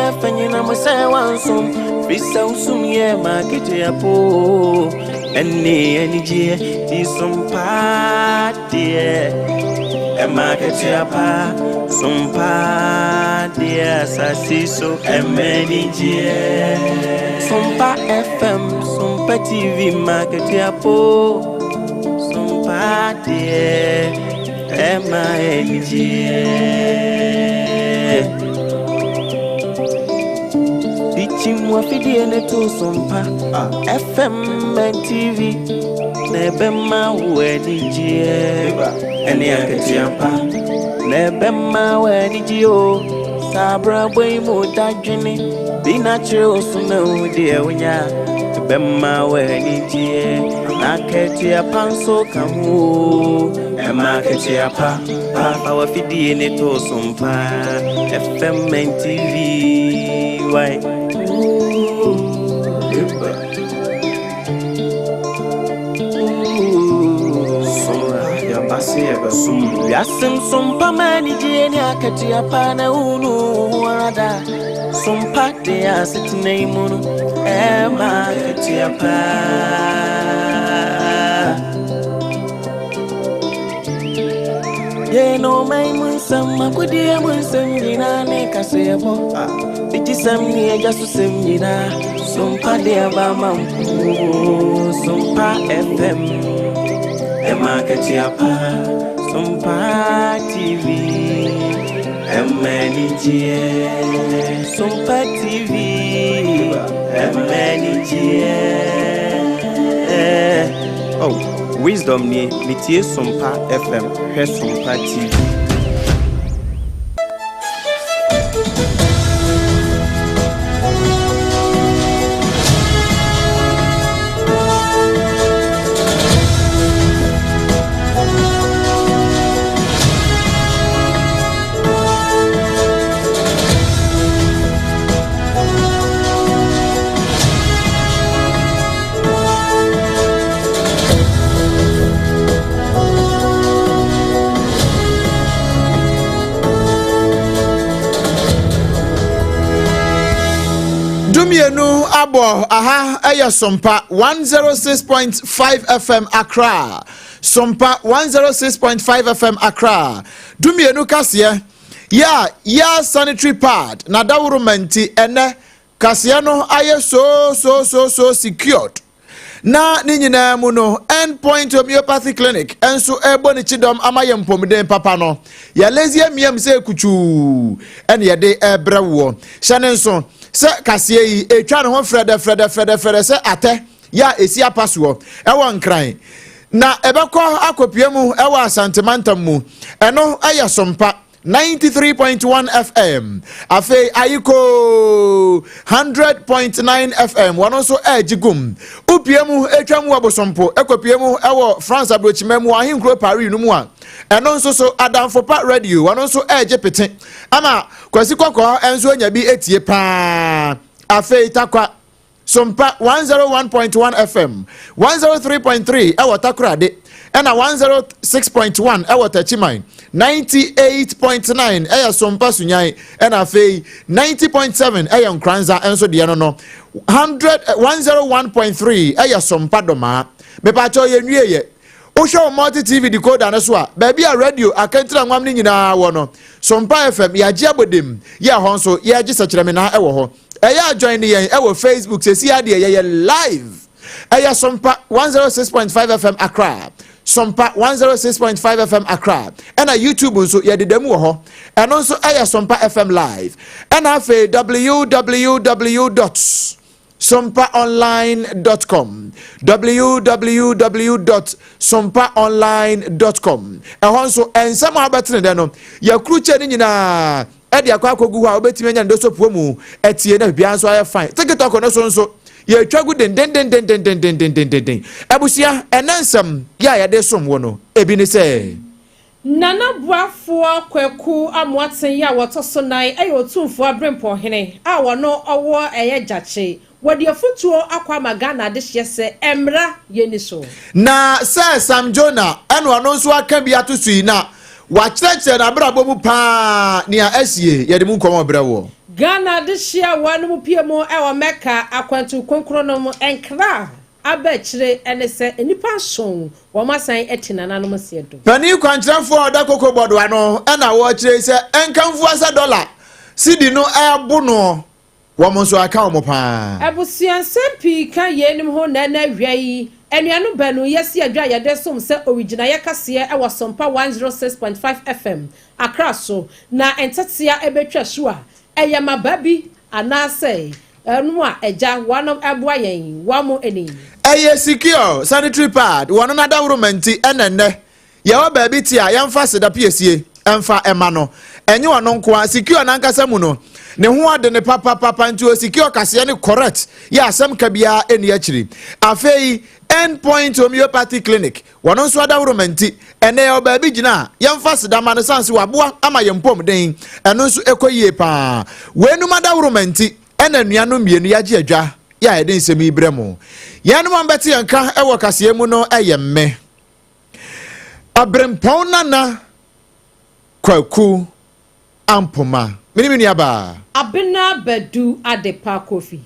yɛ fɛ nyina mo sɛ wansom firi sɛ wosum yɛ ma ketewa po ɛne anigyeɛ ti sompa deɛ ɛma ketewa pa sompa deɛ asase so ɛma anigyeɛ sompa fm sompa tv ma ketewa po sompa deɛ ɛma anigyeɛ Dichim wafidie ne to sompa FM and TV na ɛbɛma wo anigyeɛ ɛne akatua pa na ɛbɛma wo anigyeɛ o saa abrabɔ yi mu dadwene bi na kyerɛ wo so na wo deɛ wonya ɛbɛma wo anigyeɛ na akatua pa nso ka ho o ɛma akatua pa pa fa wafidie ne to sompa FM and TV why. Wiase nsompa ma anigyeɛ ne akatua pa na wonu wo ho ara da sompa de asetena yi mu no ɛma akatua pa. Yɛn ɔman mu nsɛm akodeɛ mu nsɛm nyinaa ne kaseɛbɔ bigyesɛm ne agya so sɛm nyinaa sompa de aba ma mpo sompa fm ɛma akatua pa sompa tv ɛma anigyeɛ sompa tv ɛma anigyeɛ. Oh, wisdom nie metie sompa fm hwɛ sompa tv. 12 abɔ aha ɛyɛ Sompa 106.5 FM Accra. Sompa 106.5 FM Accra. 12 kaseɛ yɛ a yɛ sanitary pad na daworo ma nti ɛnɛ kaseɛ no ayɛ so so so so secured. Na ne nyinaa mu no Endpoint Homeopathy Clinic nso ɛrebɔ ne kyidɔm ama yɛ mpɔmuden papa no yɛlezi amiam sɛ kutuu ɛne yɛde ɛrebrɛ woɔ. Hyɛ ne nso sɛ kaseɛ yi ɛtwa ne ho frɛdɛ frɛdɛ frɛdɛ frɛdɛ sɛ atɛ yɛ a ɛsi apa soɔ ɛwɔ Nkran na ɛbɛkɔ akɔpie mu ɛwɔ Asantemantam mu. Ɛno ɛyɛ Sompa 93.1 FM. Afei Ayiko 100.9 FM wɔn nso ɛregye gum. Wopie mu atwa mu wɔ Bosompo ɛkɔpie mu ɛwɔ France aburokyima mu ahenkuro Paris no mu a ɛno nso so Adamfopa Radio wɔn nso ɛregye pete ama Kwasi Kɔkɔɔ nso anya bi etie paa. Afei Takwa Sompa 101.1 FM, 103.3 ɛwɔ Takoradi, ɛna 106.1 ɛwɔ Takyiman, 98.9 ɛyɛ Sompa Sunyan, ɛna afei 90.7 ɛyɛ Nkranza nso deɛ no no 100 101.3 ɛyɛ Sompa Dɔmaa. Mepaakyɛw yɛ nwie yɛ. Wohwɛ wo multi TV decoder no so a, baabi a radio akantira nwam no nyinaa wɔ no, Sompa FM yɛagye abɔdem, yɛ hɔ nso yɛagye sɛkyerɛmena ɛwɔ hɔ. Ɛyɛ adjoin ne yɛn ɛwɔ Facebook sɛsi adeɛ yɛyɛ live. Ɛyɛ Sompa 106.5 FM Accra. Sompa 106.5 FM Accra. Ɛna YouTube nso yɛdeda mu wɔ hɔ. Ɛno nso ɛyɛ Sompa FM live. Ɛna afei www.sompaonline.com www.sompaonline.com. Ɛhɔ nso ɛnsɛm a wobɛtene dɛ no yɛkuru kyɛ no nyinaa ɛde akɔ akɔgu hɔ a wobɛtumi anya ne dosopuo mu ɛtie na biribiara nso ayɛ fine. TikTok no so nso yɛtwa gu dendendendendendendendenden. Abusua, ɛnɛ nsɛm yɛ a yɛde som wɔ no ebi ne sɛ Nana Boafoɔ Kwaku Amoaten yi a wɔtɔ so nan ɛyɛ Otumfoɔ Aberempɔhene a wɔno ɔwɔ ɛyɛ Gyakye. Wɔde afotuo akɔ ama Ghana adehyeɛ sɛ mmra yɛni so. Na sɛ Sam Jonah ɛna ɔno nso aka bi ato so yi na wakyerɛkyerɛ n'abrabɔ mu paa nea asie yɛde mu nkɔmɔ brɛ wɔ. Ghana adehyeɛ a wɔnom pue mu wɔ Mecca akwantu kronkron no mu nkra a aba akyire ne sɛ nnipa nson wɔn asan ati nananom seɛ do. Panin kwankyerɛfoɔ a ɔda Cocoa Board ano na ɔrekyerɛ yi sɛ nkamfua sɛ dɔla sidi no rebo noɔ, wɔn nso aka wɔn pa ara. Abusuansɛm pii ka yeinom ho na ɛnnɛ awia yi, anuanom baanu yi asi adwa a yɛde som sɛ owigyinaeɛ kaseɛ wɔ Sompa 106.5 FM, Accra so, na ntetea bɛtwa su a ɛyɛ mmabaa bi anaasɛ ɛnom a agya wɔnom boa yɛn wɔn ni. Ɛyɛ secure sanitary pad wɔn n'adaworoma nti ɛna nnɛ yɛwɔ baabi te a yɛmfa aseda piesie mfa ɛma no. Ɛnyɛ ɔno nkoa, secure n'ankasa mu no ne ho ɔde ne papapapa nti o secure kaseɛ ne correct yɛ asɛm ka biara ɛni akyiri. Afei End Point Homeopathy Clinic Wɔn nso adaworoma nti, ɛnnɛ yɛwɔ baabi gyina a yɛmfa aseda mma no sane sɛ waboa ama yɛn mpɔmuden. Ɛno nso ɛkɔ yie paa. Weinom adaworoma nti ɛna anuanom mmienu yɛagye adwa yɛ a yɛde nsɛm yi brɛ mo. Yɛnom a mobɛte yɛn nka wɔ kaseɛ mu no yɛ me, Ɔberempɔn Nana Kwaku Ampoma. Me ne me nuabaa. Abena Badu Adepa Kofi.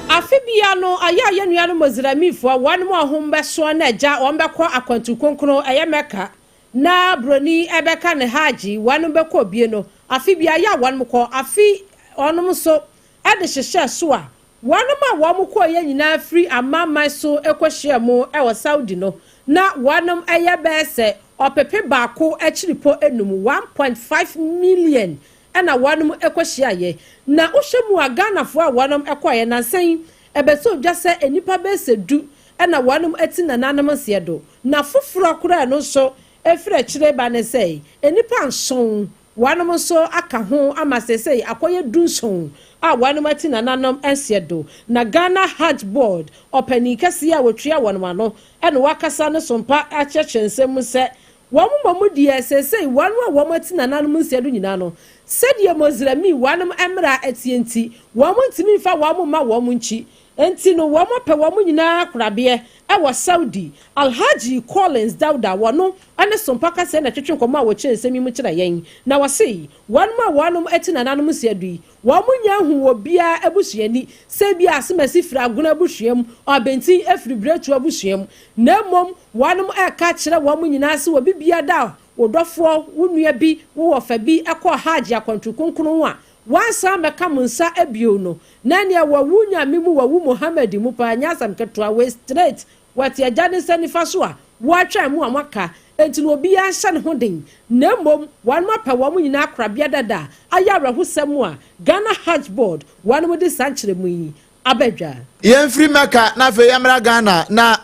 Afe biara no, ayɛ a yɛn nuanom Mozramifo a wɔnom a hom bɛsoa na agya wɔn bɛkɔ akwantu kronkron, ɛyɛ Mecca, Na broni bɛka no Hajj, wɔnom bɛkɔ bie no, afe biara yɛ a wɔnom kɔ, afe wɔnom nso de hyehyɛ so a, wɔnom a wɔn kɔeɛ nyinaa firi amanaman so kɔhyia mu wɔ Saudi no, na wɔnom yɛ bɛyɛ sɛ ɔpepe baako akyiripɔ num, 1.5 million, na wɔnom kɔhyiaeɛ. Na wohwɛ mu a Ghanafoɔ a wɔnom kɔeɛ nansa yi, ɛbɛtɔ dwa sɛ nnipa bɛyɛ sɛ du na wɔnom ati nananom nseɛ do. Na foforɔ koraa ɛno nso ɛfiri akyire ba ne sɛ, nnipa nson, wɔnom nso aka ho ama seesei akɔyɛ dunson a wɔnom ati nananom nseɛ do. Na Ghana Hajj Board ɔpanin kɛseɛ a ɔtua wɔnom ano na wakasa no so mpa akyerɛkyerɛ nsɛm mu sɛ, wɔn mmom deɛ seesei wɔn a wɔn ati nananom nseɛ do nyinaa no, sɛdeɛ Mozlemi wɔnom mmara teɛ nti, wɔn ntumi mfa wɔn mma wɔn nkyi. Enti no wɔn pɛ wɔn nyinaa korabeɛ wɔ Saudi. Alhaji Collins Dauda wɔno ne Sompa kaseɛ na ɛtwetwe nkɔmmɔ a wɔkyerɛ nsɛm yi mu kyerɛ yɛn. Na wɔse wɔnom a wɔnom te nananom nsia du yi, wɔn nnya nhuu obiara abusuani, sɛ ebia Asemasi firi Agona abusua mu, Ɔabentin firi Biretu abusua mu. Na mmom wɔnom reka akyerɛ wɔn nyinaa se obi biara da a wo dɔfoɔ, wo nua bi, wo wɔfa bi kɔɔ Hajj akwantu kronkron a Wɔansan ammɛka mo nsa bio no, na ɛneɛ wawu Nyame mu, wawu Muhammad mu paa, ɛnyɛ asɛm ketewa, wei straight, wɔte Agya ne nsa nifa so a, wɔatwɛn mo a moaka, enti no obiara nhyɛ ne ho den, na mmom wɔnom apɛ wɔn nyinaa korabea dada, ayɛ awerɛhosɛm a Ghana Hajj Board wɔnom de saa nkyerɛmu yi aba dwa. Yɛmfiri Mecca na afei yɛmmra Ghana na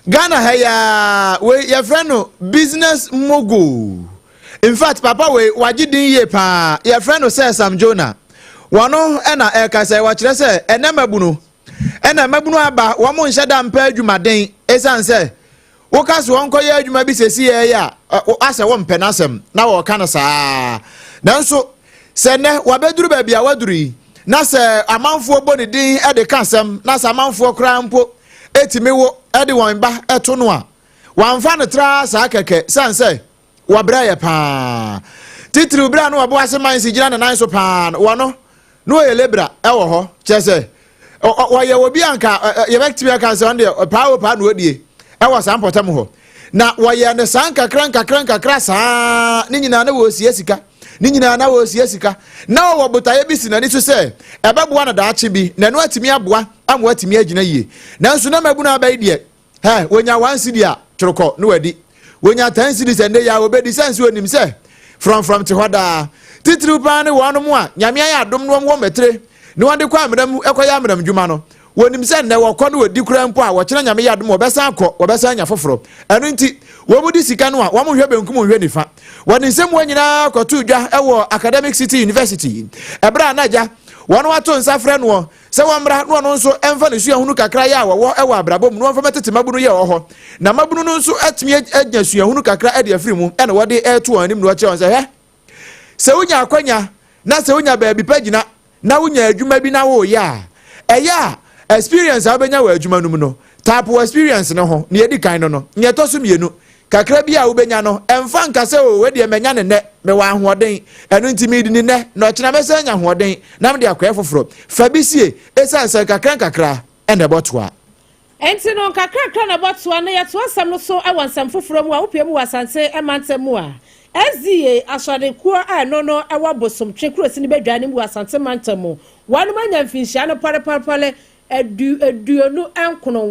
Ghana ha yi ara wei yɛfrɛ no business mogul. In fact papa wei wagye din yie paa yɛfrɛ no Sir Sam Jonah. Wɔno ɛna ɛka sɛ wɔkyerɛ sɛ ɛnɛ mmabunu ɛna mmabunu aba wɔn nhyɛ da mpɛ adwumaden ɛsiane sɛ Woka sɛ ɔnkɔyɛ adwuma bi seesei yi a, asɛ wompɛ n'asɛm na wɔreka no saa. Nanso sɛ nnɛ wabɛduru baabi a waduru yi, na sɛ amanfoɔ bɔ ne din de ka asɛm, na sɛ amanfoɔ koraa mpo tumi wo de wɔn ba to no a, wamfa no traa saa kɛkɛ sane sɛ wɔbrɛeɛ paa. Titiriw berɛ a na wɔbo ase man si gyina ne nan so paa no, wɔno na ɔyɛ lebra wɔ hɔ, kyerɛ sɛ ɔyɛ obi a nka yɛbɛtumi aka sɛ ɔno deɛ paa o paa na ɔdie wɔ saa mpɔtam hɔ. Na wɔyɛ no saa nkakra nkakra nkakra saa ne nyinaa na wɔresie sika ne nyinaa na wɔresie sika na ɔwɔ botaeɛ bi si n'ani so sɛ ɛbɛboa no daakye bi na ɛno atumi aboa ama watumi agyina yie. Nanso na mabunu aba yi deɛ Hɛ, wonya one cedi a, tworokɔ na wadi. Wonya ten cedis ɛnnɛ yi a, obedi sɛ nso onim sɛ frɔmfrɔm te hɔ daa. Titiriw paa ne wɔnom a Nyame ayɛ adom na wɔn wɔ mmatire na wɔde kɔ amena mu kɔyɛ amenam dwuma no. Wɔnim sɛ nnɛ wɔkɔ na wɔdi koraa mpo a, wɔkyena Nyame yɛ adom a wɔbɛsan akɔ, wɔbɛsan anya foforɔ. Ɛno nti, wɔn di sika no a, wɔn nhwɛ benkum nhwɛ nifa. Wɔde nsɛmua nyinaa kɔtoo dwa wɔ Academic City University ɛberɛ a na agya wɔn ato nsa frɛ noɔ sɛ wɔmmra na ɔno nso mfa ne suahunu kakra yɛ a wɔwɔ wɔ abrabɔ mu na wɔmfa mɛtete mmabunu yɛ wɔ hɔ na mmabunu no nso atumi anya suahunu kakra de afiri mu ɛna wɔde ɛreto wɔn anim na wɔkyerɛ wɔn sɛ hwɛ sɛ wonya akwanya na sɛ wonya baabi pa gyina na wonya adwuma bi na woyɛ a Ɛyɛ a experience a wobɛnya wɔ adwuma no mu no, tap experience no ho. Nea ɛdi kan no, nea ɛtɔ so mmienu, kakra bi a wobɛnya no, ɛmfa nka sɛ o, wedeɛ manya ne nnɛ, mewɔ ahoɔden, ɛno nti medi ne nnɛ na ɔkyena mɛsɛ anya ahoɔden na mede akɔɛ foforɔ. Fa bi sie, ɛsiane sɛ nkakra nkakra ɛna ɛbɔtoa. Nti no nkakrakra na ɛbɔtoa no. Yɛtoa asɛm no so wɔ nsɛm foforɔ mu a wopie mu wɔ Asante mantam mu a, SDA asɔrekuo a ɛno no ɛwɔ Bosomtwe kurosi no bɛdwa no mu wɔ Asante mantam mu, wɔnom anya mfinhyia no pɔrepɔrepɔre 29.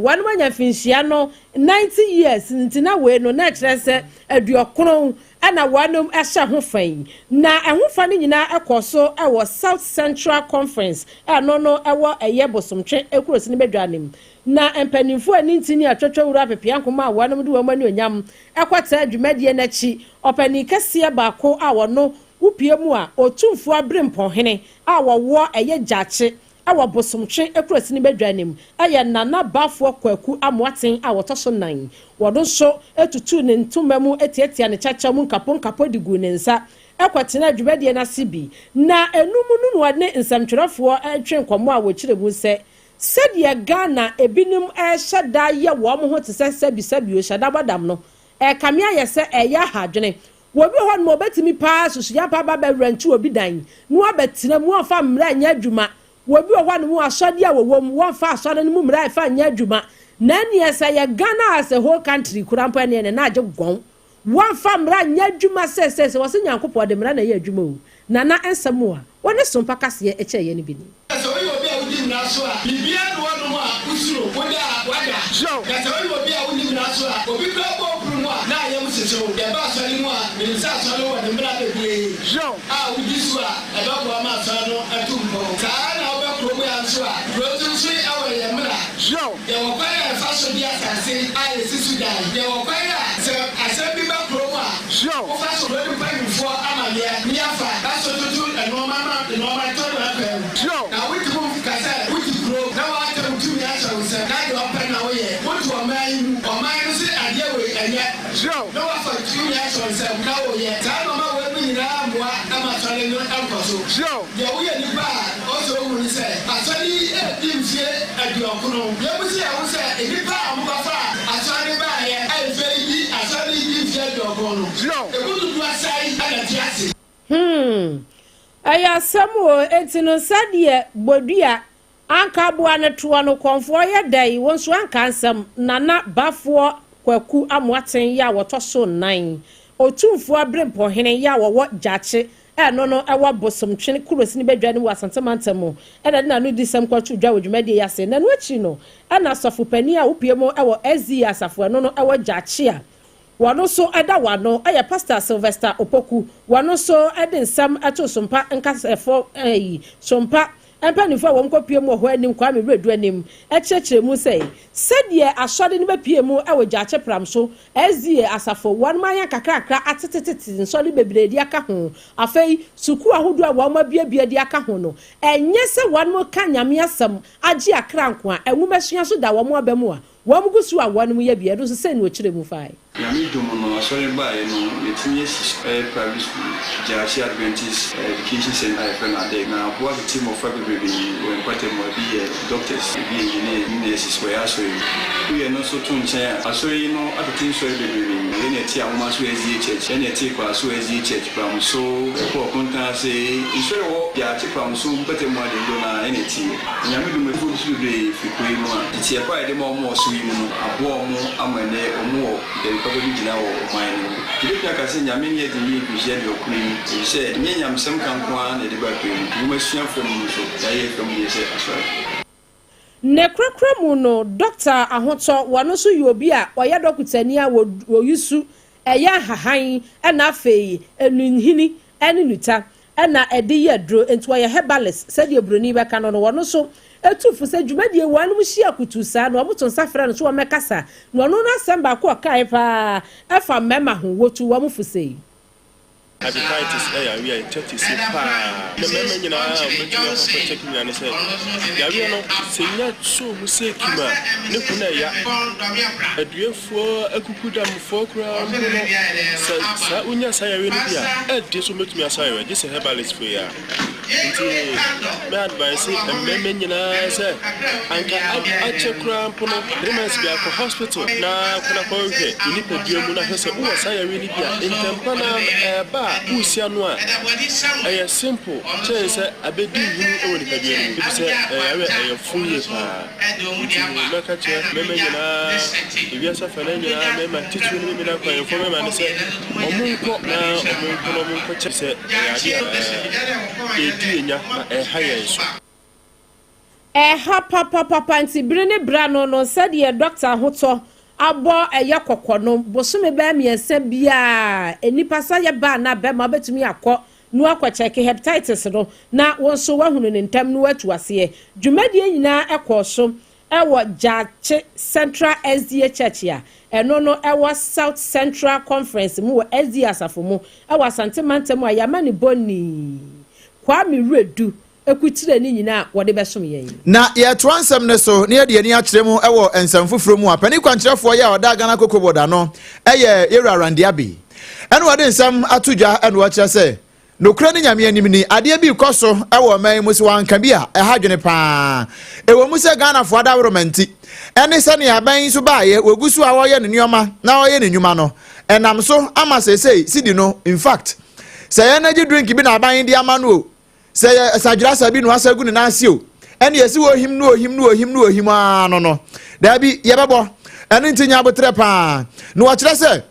Wɔnom anya mfinhyia no 90 years, nti na wei no na ɛkyerɛ sɛ 90 ɛna wɔnom ɛhyɛ ho fa yi. Na ɛho fa no nyinaa ɛkɔ so ɛwɔ South Central Conference, ɛno no ɛwɔ ɛyɛ Bosomtwe kurosi no bɛdwa no mu. Na mpanimfoɔ a ne nti ne atwatwa wura apepea nkoma a wɔnom de wɔn ani onyam ɛkɔtaa dwumadie n'akyi, ɔpanin kɛseɛ baako a wɔno wopie mu a, Otumfoɔ Abirempɔhene a wɔwɔ ɛyɛ Gyakye ɛwɔ Bosomtwe ekurasi ne badwa anim, ɛyɛ Nana Baafoɔ Kwaku Amoaten a wɔtɔ so nan, wɔno nso etutu ne ntoma mu etiatia ne kyɛkyɛ mu nkapo nkapo de gu ne nsa ɛkɔtena dwumadie n'ase bi. Na enum no na ɔne nsɛmtwerɛfoɔ ɛtwe nkɔmɔ a wɔkyerɛ mu sɛ sɛdeɛ Ghana ebinom ɛhyɛ da yɛ wɔn ho te sɛ sɛbisɛbi o hyɛ da bɔdam no, ɛkame ayɛ sɛ ɛyɛ ahadwene. Wɔbi wɔ hɔ nom a wɔbɛtumi paa susua pa ba bɛwura nti obi dan na wɔabɛtena mu, wɔmfa mmerɛ nyɛ adwuma. Wɔbi wɔ hɔ nom asɔde a wɔwɔ mu, wɔmfa asɔre no mu mmerɛ ɛfa nyɛ adwuma. Na neɛ sɛ yɛ Ghana as a whole country kura mpo, ɛneɛ ne na agye gɔn wɔmfa mmara nyɛ adwuma sɛ wɔsɛ Nyankopɔn de mmara na ɛyɛ adwuma o. Nana nsɛm a wɔne Sompa kaseɛ ɛkyɛ yɛ no bi ni. Sɛ woyɛ obi a wodi mmara so a, biribiara ne wɔnom a wosuro woda a wada, na sɛ woyɛ obi a wonni mmara so a, obi kura bɔ okuru mu a na ayam hyehye wo. Yɛba asɔre mu a, menim sɛ asɔre wɔ ne mmara bebree a wodi so a ɛbɛboa ma asɔre no atu mpɔn. Saa na wobɛ kurom a nso a, kuro nso nso ɛwɔ yɛ mmara. Yɛwɔ kwan a ɛfa so di asase a yɛsi so dan. Yɛwɔ kwan a sɛ asɛm bi ba kurom a, wofa so kuro no mpanyimfoɔ amanneɛ ne yɛafa ɛso toto nneɛma ma nneɛma tɔ no akwan mu. Na wotumi ka sɛ wote kuro na woatɛ wo tumi ahyɛ wo nsɛm na deɛ ɔpɛ na woyɛ. Wote ɔman yi mu, ɔman no sɛ adeɛ wei ɛnyɛ, na woafa tumi ahyɛ wo nsɛm na woyɛ saa nneɛma wei mu nyinaa mmoa ama asɔre no nkɔ so. Deɛ woyɛ nipa a ɔsɛ ohu ne sɛ asɔre yi edi mfie 90. Yɛmu sɛ yɛho sɛ nnipa a wɔbɛfa asɔre baayɛ a mfie yi di asɔre yi di mfie 90 no, emu dodoɔ asɛe ɛna te ase. Ɛyɛ asɛm o. Eti no sɛdeɛ bodua anka aboa no toɔ no, kɔnfoɔ yɛ dɛ wɔn nso anka nsɛm. Nana Bafoɔ Kwaku Amoaten yɛ a wɔtɔ so nan, Otumfoɔ Abirempɔhene yɛ a wɔwɔ Gyakye, ɛno no ɛwɔ Bosomtwe kurosi no bɛdwa no wɔ Asantemantam mu, ɛna de n'ano di sɛm kɔto dwa wɔ dwumadie yi ase. Na ɛno akyi no, ɛna asɔfopanin a wopie mu ɛwɔ SDA asafo, ɛno no ɛwɔ Gyakye a wɔn nso ɛda wano, ɛyɛ Pastor Sylvester Opoku, wɔn nso ɛde nsɛm ɛto Sompa nkasɛfo ɛyi Sompa mpanimfoɔ a wɔn kɔpie mu wɔ hɔ anim, Kwame Wiredu anim, ɛkyerɛkyerɛ mu sɛ sɛdeɛ asɔre no bɛpie mu ɛwɔ Gyaakye pram so, SDA asafo wɔn ayɛ kakrakra atetetete nsɔre bebree de aka ho, afei sukuu ahodoɔ a wɔn abiabia de aka ho no, ɛnyɛ sɛ wɔn ka Nyame asɛm agye akra nko a, ɛnwomasua so da wɔn aba mu a wɔn gu so a wɔn yɛ bi. Ɛno nso sɛ ne ɔkyerɛ mu fae. Nyame dom no, asɔre baeɛ no, yɛtumi asi ɛyɛ private school, Gyaakye Adventist Education Center a yɛfrɛ no ADEC, na aboa tete mmɔfra bebrebe wɔ mpata mu. Ebi yɛ doctors, ebi yɛ engineers ne nurses wɔ yɛ asɔre mu. Woyɛ no nso to nkyɛn a, asɔre yi no atete nsɔre bebrebe. Yɛne ɛte Ahoma so SDA Church, yɛne ɛte Kwaaso SDA Church, Pramso, ɛkɔ Ɔkontan ase nsɔre wɔ Gyaakye Pramso mpata mu ade dodoɔ no a yɛne ɛte. Nyame dom, afoforɔ bi nso bebree firi kuro yi mu a teteɛ pa a yɛde ma wɔn wɔ ɔsom yi mu no aboa wɔn ama ɛnnɛ wɔn wɔ baabi papa bi gyina wɔ ɔman no mu. Yɛbɛtumi aka sɛ Nyame ne yɛde yɛ mfirihyia 90 yi, ɛfiri sɛ ɛnyɛ nyamesɛm ka nko ara na yɛde ba kuro yi mu, nwoma sua fam mu nso yɛayɛ fam deɛ sɛ asɔre. Ne korakora mu no, Dɔkta Ahotɔ, wɔno nso yɛ obi a ɔyɛ dɔkotani a wɔyi su ɛyɛ ahahan, ɛna afei enunhini ɛne nuta ɛna ɛde yɛ aduro, nti ɔyɛ herbalist sɛdeɛ buroni bɛka no. Wɔno nso etu fo sɛ dwumadie wɔn hyia kutu saa na wɔn to nsa frɛ no so wɔn mɛkasa, na ɔno n'asɛm baako a ɔkae paa ɛfa mmarima ho, wotu wɔn fo sei. Hepatitis ɛyɛ yareɛ a ɛtwa te se paa, na mmarima nyinaa a wɔbɛtumi akɔ akɔ check nyinaa ne sɛ yareɛ no sɛ nya soo mu sɛ kim a ne ko no ɛya aduafoɔ akukudamfoɔ koraa mpo no, sɛ saa wonya saa yareɛ no bi a, ɛde so mɛtumi asa yareɛ gye sɛ herbalist foɔ yi a. Nti mɛ advice mmarima nyinaa sɛ anka akyɛ koraa mpo no 3 months bi akɔ hospital na kɔ na kɔhwɛ wo nipadua mu na hwɛ sɛ wowɔ saa yareɛ no bi a ntɛmpa na ɛɛba a wosia no a ɛyɛ simple kyɛn sɛ abɛdi nhini wɔ nipadua no mu ɛfiri sɛ ɛyare a ɛyɛ fo yie paa. Nti mɛka kyerɛ mmarima nyinaa, ewiase afanan nyinaa mmarima titiri ne memena akwanfo mmarima no sɛ ɔmo nkɔ na ɔmo nkɔ na ɔmo nkɔ kyɛ sɛ ɛyɛ adeɛ a ɛdi enya na ɛha yɛn so. Ɛha papapapa. Nti bere ne bra no sɛdeɛ dɔkta ahotɔ abɔ ɛyɛ kɔkɔ no, bosome bɛyɛ 3 biara nipa sa yɛ baa na bɛrima wobɛtumi akɔ na wakɔkyɛke hepatitis no na wɔn nso wahunu ne ntam na watu aseɛ. Dwumadie nyinaa ɛkɔɔ so ɛwɔ Gyaakye Central SDA Church a ɛno no ɛwɔ South Central Conference mu wɔ SDA asafo mu ɛwɔ Asante mantam a yɛama ne bɔnii Kwame Wuredu ekutire ne nyinaa wɔde bɛsom yɛn. Na yɛtoa nsɛm no so na yɛde ani akyerɛ mu wɔ nsɛm foforɔ mu a panin kwankyerɛfoɔ yɛ a ɔda Ghana Cocoa Board ano ɛyɛ yɛwura Randy Abbey ɛna wɔde nsɛm ato dwa ɛna wɔkyerɛ sɛ nokorɛ ne Nyame anim ni, adeɛ bi kɔ so ɛwɔ ɔman yi mu sɛ wanka bi a ɛha dwene paa. Ɛwɔ mu sɛ Ghanafoɔ adaworoma nti ɛne sɛnea aban yi nso baayɛ wɔgu so a wɔyɛ ne nneɛma na wɔyɛ ne nnwuma no ɛnam so ama seesei sidi no. In fact, sɛ yɛn energy drink bi na aban yi de ama no o, sɛ yɛ sadwerasa bi na wasa gu ne nan ase o, ɛne yɛsi wɔ ohim no ohim no ohim no ohim aa no daabi yɛbɛbɔ ɛno nti nya abotrɛ paa. Na wɔkyerɛ sɛ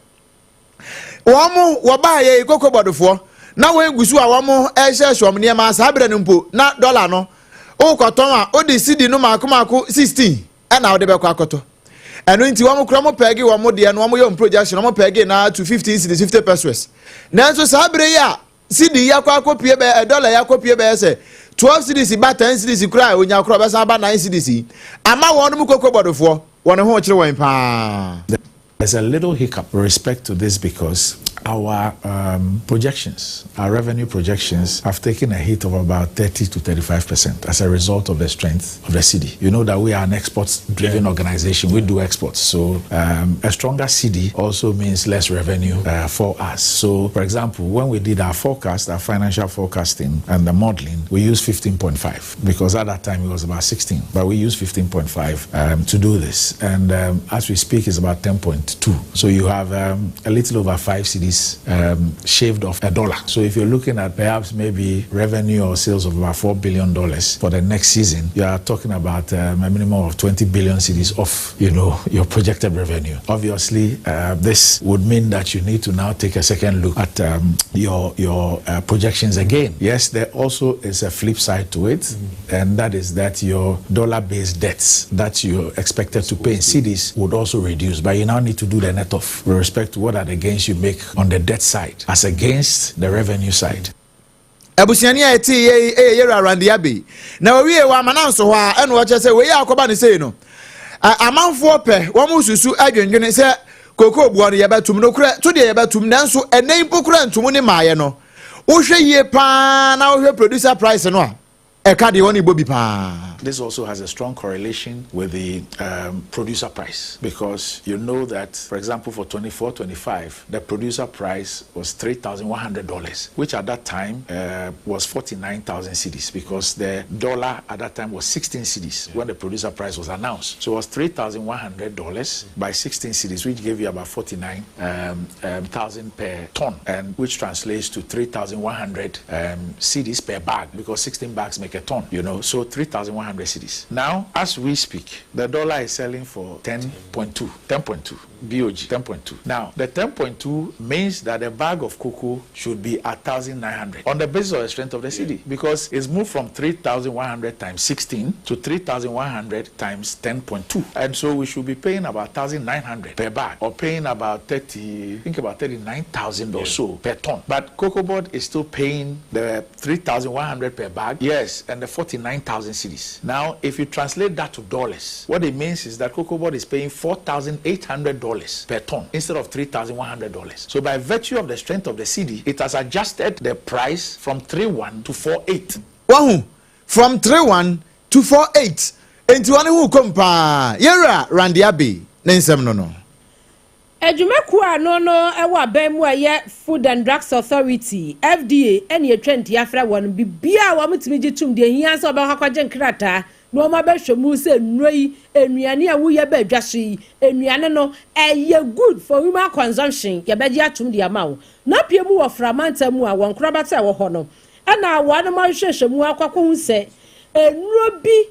wɔn mo wɔbaa yɛ Cocoa Boardfoɔ na wɔn egu so a wɔn ɛhyɛhyɛ wɔn nneɛma saa abirɛ no mpo na dɔla no wokɔtɔn a wode sidi no mako mako 16 ɛna wode bɛkɔ akɔtɔ. Ɛno nti wɔn kura wɔn peg wɔn deɛ no, wɔn yɛ wɔn projection, wɔn peg na to 15 cedis 50 pesewas. Nanso saa abirɛ yi a sidi yi akɔ akɔpie bɛyɛ dɔla yi akɔpie bɛyɛ sɛ 12 cedis ba 10 cedis kura a onya kora ɔbɛsan ba 9 cedis yi ama wɔn mu Cocoa Boardfoɔ wɔn ho kyerɛ wɔn paa. There's a little hiccup with respect to this because our projections, our revenue projections, have taken a hit of about 30 to 35% as a result of the strength of the cedi. You know that we are an export driven organization, we do exports. So a stronger cedi also means less revenue for us. So, for example, when we did our forecast, our financial forecasting and the modeling, we used 15.5 because at that time it was about 16, but we used 15.5 to do this. And as we speak, it's about 10.2. So you have a little over 5 cedis shaved off a dollar. So if you're looking at perhaps maybe revenue or sales of about $4 billion for the next season, you are talking about a minimum of 20 billion cedis off your projected revenue. Obviously, this would mean that you need to now take a second look at your projections again. Yes, there also is a flip side to it, and that is that your dollar-based debts that you're expected to pay in cedis would also reduce. But you now need to do the net off with respect to what are the gains you make on the debt side as against the revenue side. Abusuani a ɛte yɛ yi ɛyɛ yɛrɛ Randy Abbey na wɔwie wɔ amana nso hɔ a ɛna wɔkyerɛ sɛ wei akɔba ne sei no amanfoɔ pɛ wɔn susu adwendwene sɛ koko boɔ no yɛbɛtum no korɛ to deɛ yɛbɛtum, nanso ɛnɛ mpo korɛ ntom ne maayɛ no wohwɛ yie paa na wohwɛ producer price no a ɛka deɛ wɔn bɔ bi paa. This also has a strong correlation with the producer price because you know that, for example, for 24 25, the producer price was $3,100, which at that time was 49,000 cedis because the dollar at that time was 16 cedis when the producer price was announced. So it was $3,100 by 16 cedis, which gave you about 49,000 per ton, and which translates to 3,100 cedis per bag because 16 bags make a ton. So 3,100 cedis. Now, as we speak, the dollar is selling for 10.2, 10.2, BOG, 10.2. Now, the 10.2 means that a bag of cocoa should be 1,900 on the basis of the strength of the cedi because it's moved from 3,100 times 16 to 3,100 times 10.2. And so we should be paying about 1,900 per bag or paying about 30, I think about 39,000 or so per ton. But Cocoa Board is still paying the 3,100 per bag, yes, and the 49,000 cedis. Now, if you translate that to dollars, what it means is that Cocoa Board is paying $4,800 per ton instead of $3,100. So by virtue of the strength of the cedi, it has adjusted the price from 3.1 to 4.8. Wahu from 3.1 to 4.8 nti wɔn ho kɔm paa. Yɛwura Randy Abbey ne nsɛm no. Adwumakuo a ano no wɔ aban mu a ɛyɛ Food and Drugs Authority, FDA, na ɛtwa ntia frɛ wɔn. Biribiara a wɔtumi gye tom deɛ ɛhia sɛ wɔbɛkɔ akɔgye nkrataa na wɔabɛhwɛ mu sɛ nnuro yi, nnuane a woyɛ ba dwa so yi, nnuane no, ɛyɛ good for human consumption, yɛbɛgye atom de ama wo. Na pie mu wɔ Framantam mu a wɔn nkorabata a ɛwɔ hɔ no, ɛna wɔnom ahwehwɛ mu akɔ akɔhu sɛ nnuro bi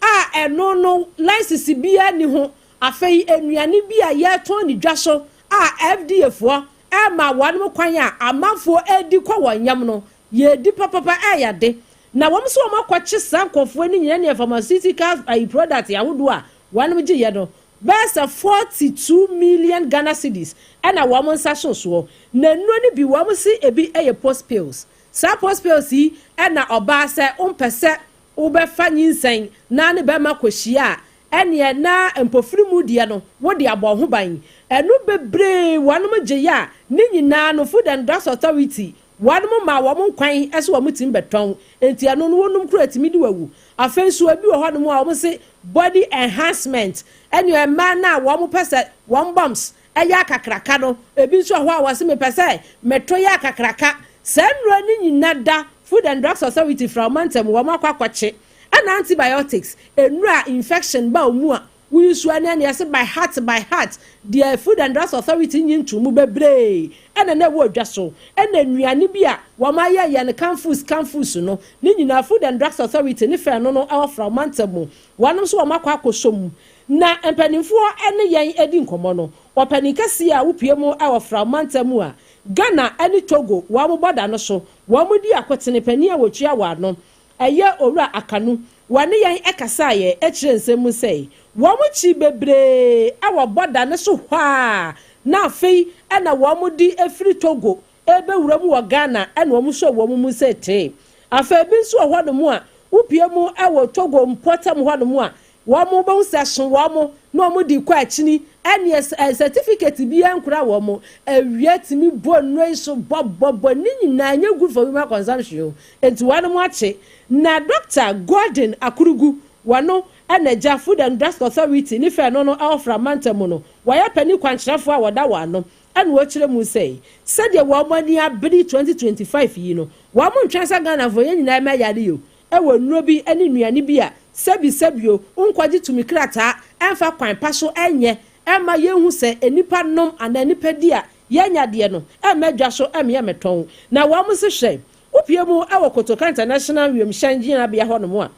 a ɛno no license biara nni ho. Afei nnuane bi a yɛretɔn no dwa so a FDA foɔ ɛma wɔn kwan a amanfoɔ ɛredi kɔ wɔn yam no, yɛredi papapa ɛyɛ ade. Na wɔn nso wɔn akɔkye saa nkurɔfoɔ no nyinaa ne pharmaceutical ayi product ahodoɔ a wɔn gye yɛ no bɛyɛ sɛ 42 million Ghana cedis ɛna wɔn nsa so soɔ. Na nnuro no bi wɔn si ebi ɛyɛ post pills. Saa post pills yi ɛna ɔbaa sɛ ɔmpɛ sɛ wobɛfa nyinsɛn na ne bɛrima kɔhyia a, ɛneɛ na mpofiri mu deɛ no wode abɔ ho ban. Ɛno bebree wɔnom gye yɛ a ne nyinaa no Food and Drugs Authority wɔnom ma wɔn kwan ɛsɛ wɔn tumi bɛtɔn. Nti ɛno no wɔnom kura tumi di wawu. Afei nso ebi wɔ hɔnom a wɔn se body enhancement, ɛne mmaa na wɔn pɛ sɛ wɔn bumps ɛyɛ akakraka no, ebi nso wɔ hɔ a wɔse mepɛ sɛ mɛtɔ yɛ akakraka. Saa nnuro no nyinaa da Food and Drugs Authority fra wɔn ntam wɔn akɔ akɔkye. Ɛna antibiotics, nnuro a infection ba wɔn mu a woyi so ɛne ɛne yɛsɛ by heart by heart deɛ, Food and Drugs Authority nyi ntomu bebree ɛna na ɛwɔ dwa so. Ɛna nnuane bi a wɔn ayɛ yɛ no canned foods, canned foods no ne nyinaa Food and Drugs Authority ne fɛn no no ɛwɔ fra wɔn ntam mu wɔn nso wɔn akɔ akɔsɔ mu. Na mpanimfoɔ ɛne yɛn edi nkɔmɔ no, ɔpanin kɛseɛ a wopie mu ɛwɔ fra wɔn ntam mu a Ghana ɛne Togo wɔn bɔda no so wɔn di akotene, panin a wɔtua wɔn ano ɛyɛ Owura Akanu, wɔne yɛn ɛkasa yɛ ɛkyerɛ nsɛm mu sɛ wɔn kyi bebree ɛwɔ bɔda no so hɔ a na afei ɛna wɔn de efiri Togo ebɛwura mu wɔ Ghana, ɛna wɔn nso wɔn mu sɛ tee. Afei bi nso wɔ hɔnom a wopie mu ɛwɔ Togo mpɔtam hɔnom a wɔn bɛhu sɛ so wɔn na wɔn de kɔ akyini, ɛne ɛ certificate bi nkura wɔn. Awia tumi bɔ nnuro yi so bɔbɔbɔ ne nyinaa nye good for human consumption o, nti wɔn akye. Na Dr Gordon Akurugu, wɔn ɛna gya Food and Drugs Authority ne fɛ no no ɛwɔ Framanta mu no, wɔyɛ panin kwankyerɛfoɔ a wɔda wɔn ano, ɛna wɔkyerɛ mu sɛ sɛdeɛ wɔn ani abere 2025 yi no, wɔn ntwɛn sɛ Ghanafoɔ yɛn nyinaa mɛ yare yi o, ɛwɔ nnuro bi ne nnuane bi a sɛbi sɛbio nkɔgye tumi krataa ɛmfa kwan pa so ɛnyɛ ɛma yɛnhu sɛ nipa nom anaa nipa di a yɛnya deɛ no ɛmɛ dwa so ɛmɛ mɛtɔn. Na wɔn nso hwɛ wopie mu ɛwɔ Kotoka International wiemhyɛn gyinabea hɔnom a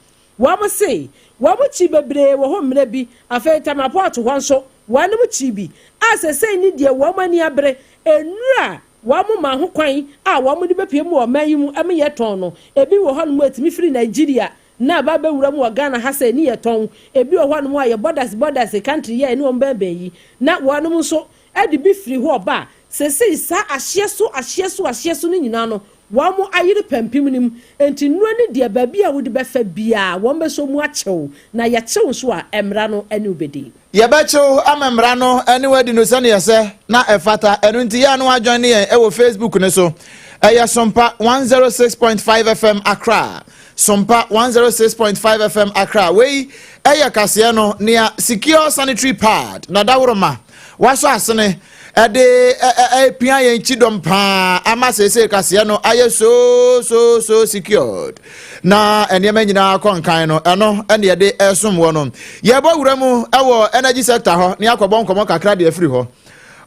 wɔn se wɔn kyi bebree wɔ hɔ mmerɛ bi. Afei Tema Port hɔ nso wɔn kyi bi a sɛsɛn ni deɛ wɔn ani abere nnura wɔn ma ho kwan a wɔn de bɛpie mu wɔ ɔman yi mu ɛmo yɛ tɔn no. Ebi wɔ hɔnom a etumi firi Nigeria na aba bɛwura mu wɔ Ghana ha sɛ ni yɛ tɔn. Ebi wɔ hɔnom a yɛ borders country yɛ ɛne wɔn bɛnbɛn yi na wɔn nso ɛde bi firi hɔ ɔba a sɛsɛn saa ahyeɛ so ahyeɛ so ahyeɛ so no nyinaa no wɔn ayere pampim nim. Nti nnuro ne deɛ baabi a wɔde bɛfa biara wɔn bɛsɔ mu akyɛw na yɛkyɛw nso a mmara no ɛne wobɛdi. Yɛbɛkyew ama mmara no ne wadi no sɛneɛ sɛ na ɛfata. Ɛno nti yɛ a no adwan ne yɛn ɛwɔ Facebook no so. Ɛyɛ Sompa 106.5 FM Accra, Sompa 106.5 FM Accra. Wei ɛyɛ kaseɛ no nea Secure Sanitary Pad na daworoma wasɔ asene ɛde ɛpia yɛn kyi dɔm paa ama seesei kaseɛ no ayɛ so so so secured na nneɛma nyinaa kɔ nkan no. Ɛno ɛne yɛde ɛsom wɔ no. Yɛbɔ wura mu ɛwɔ energy sector hɔ ne akɔbɔ nkɔmɔ kakra deɛ afiri hɔ.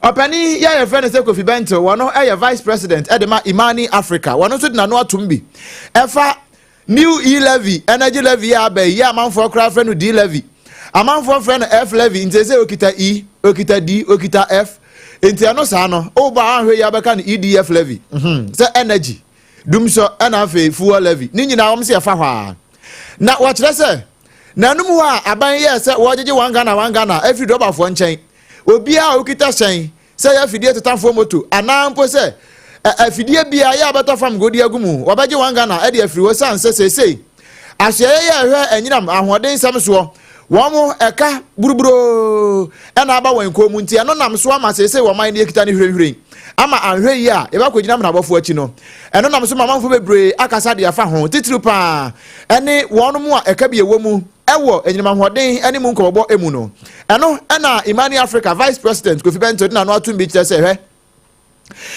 Ɔpanin yɛ yɛfrɛ no sɛ Kofi Bentil, wɔno ɛyɛ vice president ɛde ma Imani Africa. Wɔno nso de n'ano atom bi ɛfa new e levy, energy levy a aba yi. Yɛ amanfoɔ koraa frɛ no D levy, amanfoɔ frɛ no F levy, nti sɛ okita E, okita D, okita F, nti ɛno saa no ɔbɔ ahwɛ yi abɛka no EDF levy, sɛ energy dumsɔ ɛna afei fuel levy ne nyinaa wɔn sɛ ɛfa hɔ a. Na wɔkyerɛ sɛ n'anum hɔ a aban yɛ sɛ wɔgyegye 1 Ghana 1 Ghana afiri dɔbafoɔ nkyɛn, obiara a okita hyɛn sɛ yɛ afidie tetafoɔ moto anaa mpo sɛ afidie biara yɛ abɛtɔ fam godi agu mu, wɔbɛgye 1 Ghana ɛde afiri hɔ. San sɛ seesei asoɛyɛ yɛ ɛhwɛ anyinam ahoɔden nsɛm soɔ, wɔn mo ɛka buruburoo ɛna aba wɔn kɔn mu, nti ɛno nam so ama seesei wɔn man no yɛkita ne hwirenhwiren ama anhwɛ yi a yɛbɛkɔ gyina mmenabɔfoɔ akyi no. Ɛno nam so ma amanfoɔ bebree akasa de afa ho, titiri paa ɛne wɔn mu a ɛka bi ɛwɔ mu. Ɛwɔ anyinam ahoɔden ne mu nkɔmmɔbɔ mu no, ɛno na Imani Africa Vice President Kofi Bento de n'ano atom bi kyerɛ sɛ, hwɛ,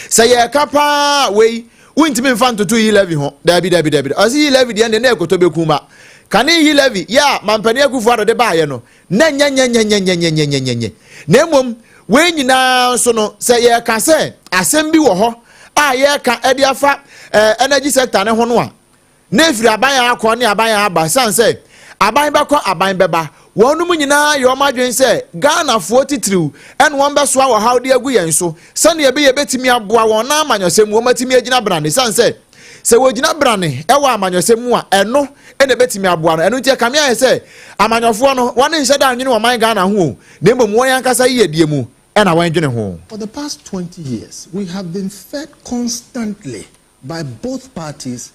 sɛ yɛreka paa wei, wontumi mfa ntoto yi levy ho. Daabi, daabi, daabi. Ɔse yi levy deɛ ɛnde na ɛkɔtɔ bɛku ma. Kane yi levy yɛ a Mampanin Akufo Addo de baayɛ no, na nyɛnyɛnyɛnyɛnyɛnyɛnyɛnyɛ. Na mmom, wei nyinaa nso no, sɛ yɛreka sɛ asɛm bi wɔ hɔ a yɛreka de afa eh, energy sector ne ho no a, na ɛfiri aban a akɔ ne aban a aba ɛsiane sɛ aban bɛkɔ aban bɛba wɔnom nyinaa yɛ wɔn adwene sɛ Ghanafoɔ titiriw ɛna wɔn bɛsoa ɔhaw de agu yɛn so sɛnea ɛbɛyɛ bɛtumi aboa wɔn na amanyɔsɛm mu wɔn atumi agyina brane ɛsiane sɛ sɛ wɔgyina brane ɛwɔ amanyɔsɛm mu a ɛno ɛna ɛbɛtumi aboa no. Ɛno nti ɛkame ayɛ sɛ amanyɔfoɔ no wɔn nhyɛ da nwene wɔn man Ghana ho o, na mmom wɔn ankasa yiyedie mu ɛna wɔn dwene ho. For the past 20 years, we have been fed constantly by both parties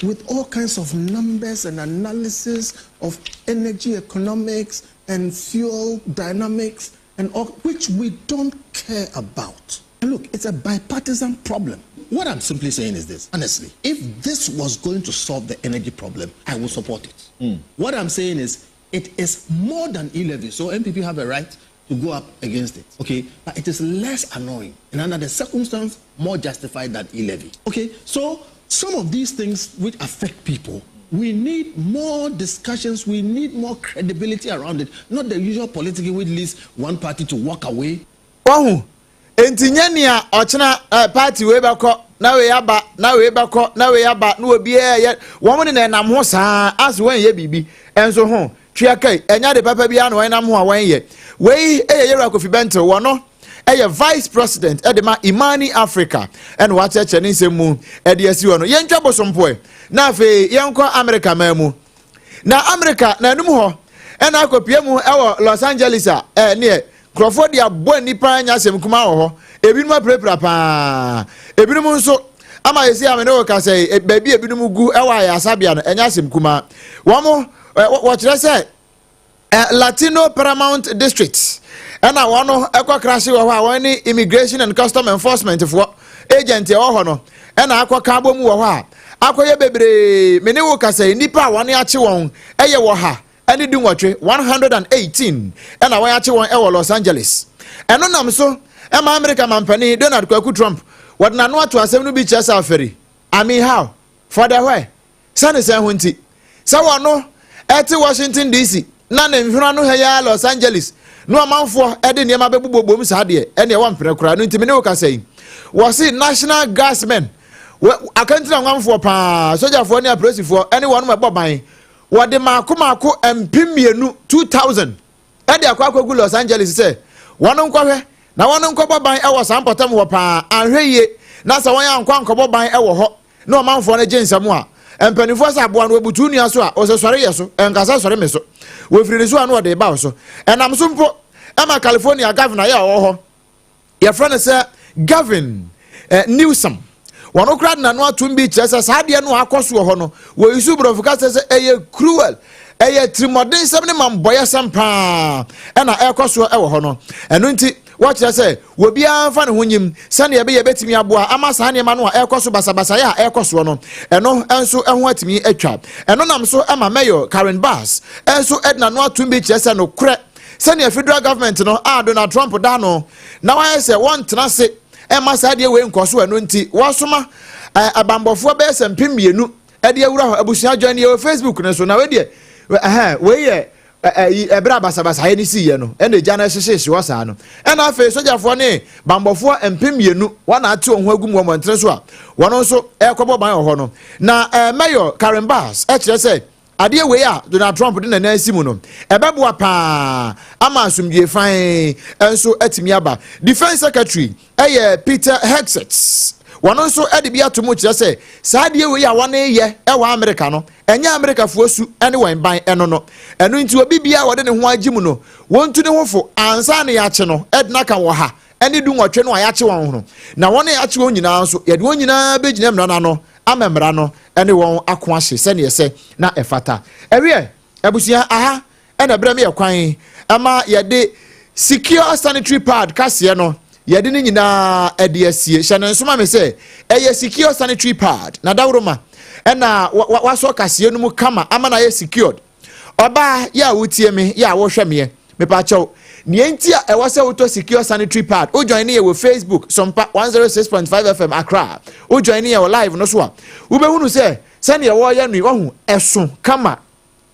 with all kinds of numbers and analysis of energy economics and fuel dynamics and all, which we don't care about. And look, it's a bipartisan problem. What I'm simply saying is this, honestly, if this was going to solve the energy problem, I will support it. What I'm saying is, it is more than e-levy, so NPP have a right to go up against it, okay? But it is less annoying, and under the circumstance, more justified than e-levy, okay? So some of these things which affect people, we need more discussions, we need more credibility around it, not the usual politics which leads one party to walk away. Wahu? Enti nyɛ nea ɔkyena eh, party wei bɛkɔ na wei aba na wei bɛkɔ na wei aba na obiara yɛ wɔn de na ɛnam ho saa ase wɔnyɛ biribi nso ho twea kai ɛnyɛ ade papa biara na wɔnam ho a wɔnyɛ. Wei yɛ Yɛwura Kofi Bɛntew, wɔno ɛyɛ vice president ɛde ma Imani Africa ɛna wakyerɛkyerɛ ne nsɛm mu ɛde asi hɔ no. Yɛntwa bosompoɛ na afei yɛnkɔ Amerika man mu. Na Amerika na anum hɔ ɛna akɔpie mu ɛwɔ Los Angeles a ɛneɛ nkurɔfoɔ de abɔ nnipa anya asɛm kumaa wɔ hɔ. Ebinom apirapira paa, ebinom nso ama yɛsi a me ne wo kasa yi, baabi a ebinom gu ɛwɔ ayarasabea no ɛnyɛ asɛm kumaa. Wɔn wɔkyerɛ sɛ Latino Paramount District ɛna wɔn ɛkɔ krahye wɔ hɔ a wɔn ne Immigration and Custom Enforcement foɔ agent ɛwɔ hɔ no ɛna akɔ ka abɔ mu wɔ hɔ a akɔyɛ bebree. Me ne wo kasa yi, nnipa a wɔn akye wɔn ɛyɛ wɔ ha ɛne 18, 118 ɛna wɔn akye wɔn ɛwɔ Los Angeles. Ɛno nam so ɛma Amerika mampanin Donald Kwaku Trump wɔde n'ano ato asɛm no bi kyerɛ sɛ afɛri, I mean, how for the where sɛne sɛn ho nti sɛ wɔno ɛte Washington DC na ne nhwena no ha yi ara Los Angeles na ɔmanfoɔ ɛde nneɛma bɛbobɔ bom saa deɛ ɛne ɛwɔ mpene koraa no. Nti me ne wo kasa yi, wɔse National Guardsmen, akantina nwanfoɔ paa, sogyafoɔ ne apolisifoɔ ɛne wɔn ɛbɔ ban, wɔde maako maako 2000, 2000, ɛde akɔ akɔgu Los Angeles sɛ wɔn nkɔhwɛ na wɔn nkɔbɔ ban ɛwɔ saa mpɔtam hɔ paa. Anhwɛ yie na sɛ wɔn ankɔ ankɔbɔ ban ɛwɔ hɔ na ɔmanfoɔ no gye nsɛm a, mpanimfoɔ sɛ aboa no wɔbutu nnua so a ɔsɛ sɔre yɛ so ɛnkasa sɔre me so, wɔfiri ne so a na wɔde ba wo so. Ɛnam so mpo ɛma California governor yɛ a ɔwɔ hɔ yɛfrɛ no sɛ Gavin Newsom, wɔn koraa de n'ano atom bi kyerɛ sɛ saa adeɛ no a akɔ so wɔ hɔ no, wɔyi so borɔfo kasa sɛ ɛyɛ cruel, ɛyɛ tirimɔdensɛm ne mambɔyɛsɛm paa ɛna ɛrekɔ soɔ ɛwɔ hɔ no. Ɛno nti wɔkyerɛ sɛ obiara mfa ne ho nyim sɛnea ɛbɛyɛ bɛtumi aboa ama saa nneɛma no a ɛrekɔ so basabasayɛ a ɛrekɔ soɔ no ɛno nso ɛho atumi atwa. Ɛno nam so ma Mayor Karen Bass nso de n'ano atom bi kyerɛ sɛ nokorɛ sɛnea federal government no a Donald Trump da no na wayɛ sɛ wɔntena ase ɛma saa adeɛ wei nkɔ so. Ɛno nti wɔasoma abanbɔfoɔ bɛyɛ sɛ 2000 ɛde awura hɔ. Abusua, join yɛ wɔ Facebook no so. Na wei deɛ ɛhɛn wei yɛ ɛyi ɛberɛ a basabasayɛ no siiɛ no ɛna egya no ɛhyehyehye hɔ saa no. Ɛna afei sogyafoɔ ne bambɔfoɔ 2000 wɔn na ate wɔn ho agu mu wɔ mmɔntene so a wɔn nso ɛrekɔbɔ ban wɔ hɔ no. Na ɛɛ Mayor Karen Bass ɛkyerɛ sɛ adeɛ wei a Donald Trump de n'anan asi mu no ɛbɛboa paa ama asomdwie fann nso atumi aba. Defence Secretary ɛyɛ Peter Hegseth, wɔn nso de bi ato mu kyerɛ sɛ saa adeɛ wei a wɔn reyɛ ɛwɔ Amerika no ɛnyɛ Amerikafoɔ su ne wɔn ban ɛno no. Ɛno nti obi biara wɔde ne ho agye mu no wɔntu ne ho fo ansa na yɛakye no ɛde n'aka wɔ ha ɛne 18 no a yɛakye wɔn ho. Na wɔn a yɛakye wɔn nyinaa nso, yɛde wɔn nyinaa bɛgyina mmara no ano ama mmara no ɛne wɔn ako ahye sɛneɛ sɛ na ɛfata. Ɛwiɛ abusua, aha ɛna ɛbrɛ mi yɛ kwan ɛma yɛde secure sanitary pad kaseɛ no yɛde ne nyinaa ɛde asie. Hyɛ ne nsoma mi sɛ ɛyɛ secure sanitary pad na dawuroma ɛna wasɔ kaseɛ no mu kama ama na ayɛ secured. Ɔbaa yɛ a wotie me, yɛ a wohwɛ meɛ, mepakyɛw, nea nti a ɛwɔ sɛ wotɔ Secure Sanitary Pad, wo join ne yɛ wɔ Facebook, Sompa 106.5 FM Accra, wo join ne yɛ wɔ live no so a, wobɛhunu sɛ sɛnea wɔreyɛ no yi, wahu, ɛso kama,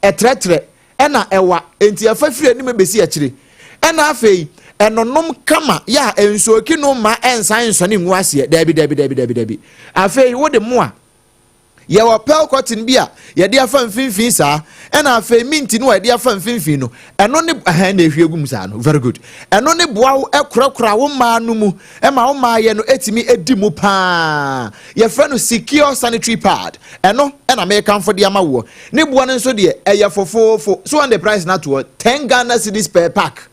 ɛtrɛtrɛ, ɛna ɛwa, enti ɛfa firi anim bɛsi akyire. Ɛna afei, ɛnonom kama, yɛ a ɛnsooki no mma ɛnsan nsɔne ngu aseɛ, daabi, daabi, daabi, daabi, daabi. Afei, wode mo a, Yɛwɔ pearl cotton bi a yɛde afa mfimfini saa, ɛna afei mint no a yɛde afa mfimfini no, ɛno ne ɛhɛn na ehwie gu mu saa no. Very good. Ɛno ne boa wo ɛkorakora wo mmaa no mu, ɛma wo mmaa yɛ no etumi edi mu paa. Yɛfrɛ no secure sanitary pad. Ɛno ɛna mekamfo de ama woɔ. Ne boa no nso deɛ ɛyɛ fofoofo. So wɔn de price no ato hɔ, 10 Ghana cedis per pack.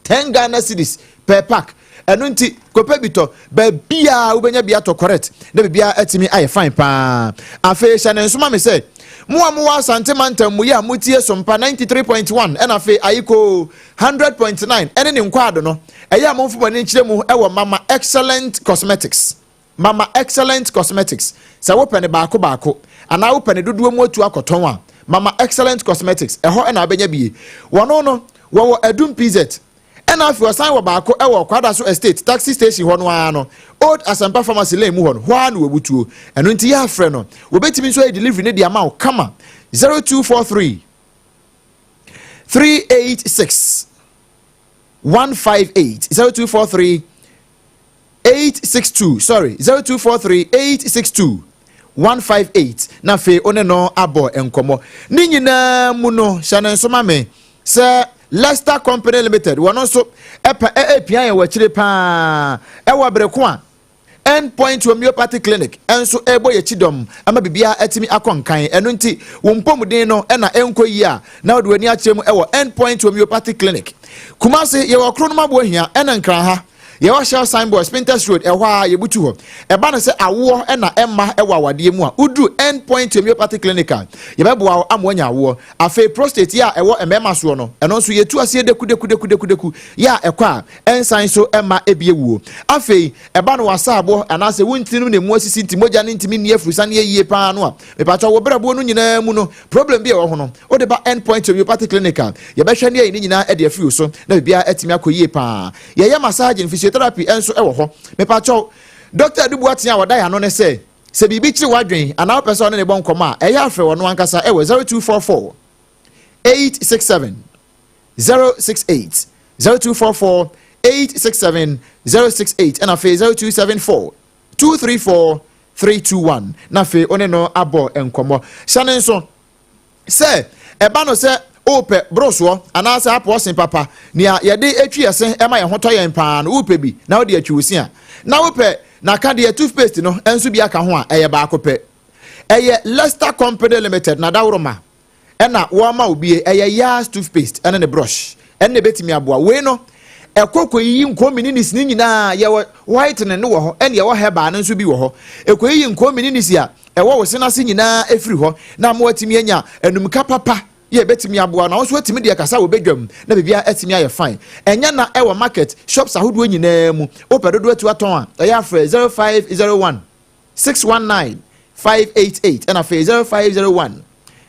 10 Ghana cedis per pack. Ɛno nti kɔpɛ bi tɔ baabiaa wobɛnya bi atɔ correct na biribiaa atumi ayɛ fine paa. Afei hyɛ ne nsoma me sɛ mo a mowɔ Asante mantam mu yi a motie Sompa 93.1 ɛna afei Ayikoo 100.9 ɛne ne nkwaado no, ɛyɛ a momfo mo ani nkyerɛ mu ɛwɔ Mama Excellent Cosmetics. Mama Excellent Cosmetics, sɛ wopɛ no baako baako anaa wopɛ no dodoɔ mu atu akɔtɔn a, Mama Excellent Cosmetics, ɛhɔ na wobɛnya bie. Wɔno no, wɔwɔ Adum PZ, ɛna afei wɔsan wɔ baako wɔ Kwadaso Estate taxi station hɔ no ara no, Old Asempa Pharmacy lane mu hɔ no, hɔ ara na wɔbutuo. Ɛno nti yɛ afrɛ no, wɔbɛtumi nso ayɛ delivery no de ama wo kama. 0243 386 158 0243 862 sorry 0243 862 158 na afei wo ne no abɔ nkɔmmɔ. Ne nyinaa mu no, hyɛ no nso ma me sɛ Leicester Company Limited wɔn nso ɛpa ɛpia yɛn wɔ akyire paa ɛwɔ bere ko a End Point Homeopathy Clinic nso ɛrebɔ yɛn akyi dɔm ama biribiara atumi akɔ nkan. Ɛno nti wo mpɔmuden no na ɛnkɔ yie a, na wode w'ani akyerɛ mu ɛwɔ End Point Homeopathy Clinic. Kumasi yɛwɔ Kronom Aboahia ɛna Nkran ha Yɛwɔ Shell signboard, Spintex Road, ɛhɔ ara yɛbutu hɔ. Ɛba no sɛ awoɔ na ɛmma wɔ awadeɛ mu a, woduru End Point Homeopathy Clinic a, yɛbɛboa wo ama woanya awoɔ. Afei prostate yɛ a ɛwɔ mmarima soɔ no, ɛno nso yɛtu aseɛ dekudekudekudekudeku yɛ a ɛkɔ a, ɛnsan so mma ɛbi awuo. Afei ɛba no w'asaaboɔ anaasɛ wo ntini no na ɛmu asisi nti mogya no ntumi nni afurusaneɛ yie pa ara no a, mepakyɛw wo berɛboɔ no nyinaa mu no, problem bi a ɛwɔ ho no, wode ba End Point Homeopathy Clinic a, yɛbɛhwɛ ne ayi ne nyinaa de afiri wo so na biribiara atumi akɔ yie pa ara. Yɛyɛ massage and physiotherapy nso wɔ hɔ. Mepakyɛw, Dɔkta Adu Boateng a ɔda yɛn ano ne sɛ, sɛ biribi kyere w'adwene anaa wopɛ sɛ ɔne ne bɔ nkɔmmɔ a, ɛyɛ a frɛ ɔno ankasa wɔ 0244 867 068, 0244 867 068, ɛna afei 0274 234 321, na afei wo ne no abɔ nkɔmmɔ. Hyɛ ne nso Sɛ ɛba no sɛ worepɛ borosoɔ anaasɛ apɔɔsen papa, nea yɛde twi yɛn se ma yɛn ho tɔ yɛn paa no, worepɛ bi na wode atwi wo se a, na wopɛ n'akadeɛ, toothpaste, no nso bi aka ho a, ɛyɛ baako pɛ. Ɛyɛ Lester Company Limited na dawuroma ɛna wɔma wo bie. Ɛyɛ Yaz toothpaste ɛne ne brush ɛne na ɛbɛtumi aboa. Wei no, ɛkɔ kɔyiyi nkɔmininis ne nyinaa. Yɛwɔ whitening no wɔ hɔ ɛne yɛwɔ herbal no nso bi wɔ hɔ. Ɛkɔyiyi nkɔmininis a ɛwɔ wo se no ase nyinaa afiri hɔ na ama woatumi anya anumka papa yɛ ɛbɛtumi aboa na wo nso atumi de akasa wɔ badwam na biribiara atumi ayɛ fine. Ɛnyɛ na ɛwɔ market shops ahodoɔ nyinaa mu. Wopɛ dodoɔ atu atɔn a, ɛyɛ afrɛ 0501 619 588 ɛna afei 0501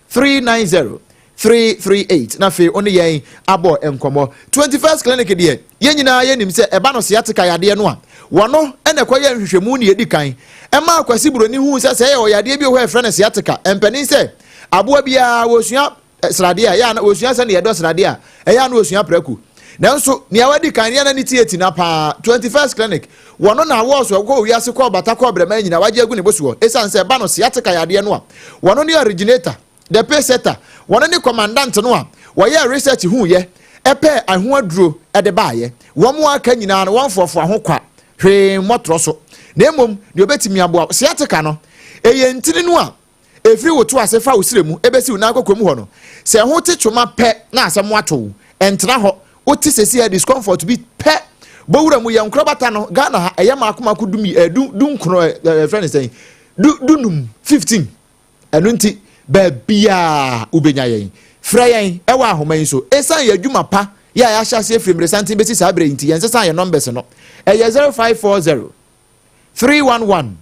390 338 na afei wo ne yɛn abɔ nkɔmmɔ. 21st Clinic deɛ, yɛn nyinaa yɛnim sɛ ɛba no sciatica yadeɛ no a, wɔno na ɛkɔyɛ nhwehwɛmu ne ɛdi kan ɛmaa Kwasi Buroni huu sɛ sɛ ɛyɛ ɔyadeɛ bi wɔ hɔ a ɛfrɛ no sciatica. Mpanin sɛ aboa biara wɔsua sradeɛ a, ɛyɛ a wɔsua sɛdeɛ yɛdɔ sradeɛ a, ɛyɛ a na wɔsua prɛko. Nanso nea wadi kan ne na ne ti ati na paa. 21st Clinic, wɔno na awɔɔso ɛkɔ wiase kɔɔ bata kɔɔ brɛman nyinaa wagye agu ne bo soɔ ɛsiane sɛ ɛba no sciatica yadeɛ no a, wɔno ne originator. The Pacesetter, wɔn ne commandant no a wɔyɛɛ research huuyɛ, pɛɛ ɛho aduro de baeɛ. Wɔn a aka nyinaa no, wɔmfoafoa ho kwa, hwee mmɔ torɔ so. Na mmom, deɛ ɔbɛtumi aboa wo. Sciatica no, ɛyɛ ntini no a ɛfiri wo to ase fa wo srɛ mu bɛsi wo nan kɔkɔ mu hɔ no. Sɛ ɛho te twoma pɛ na asɛm ato wo, ɛntena hɔ. Wote seesei a discomfort bi pɛ, bɔ wura mu. Yɛn nkorabata no, Ghana ha, ɛyɛ mmaako mmaako du, eh, du, dunkron, eh, eh, yɛfrɛ no sɛn? Du, dunum, 15. Ɛno nti, baabiara wobɛnya yɛn. Frɛ yɛn wɔ ahoma yi so. Ɛsiane yɛn adwuma pa yɛ a yɛahyɛ aseɛ firi mmeresanten bɛsi saa berɛ yi nti, yɛnsesa yɛn numbers no. Ɛyɛ 0540 311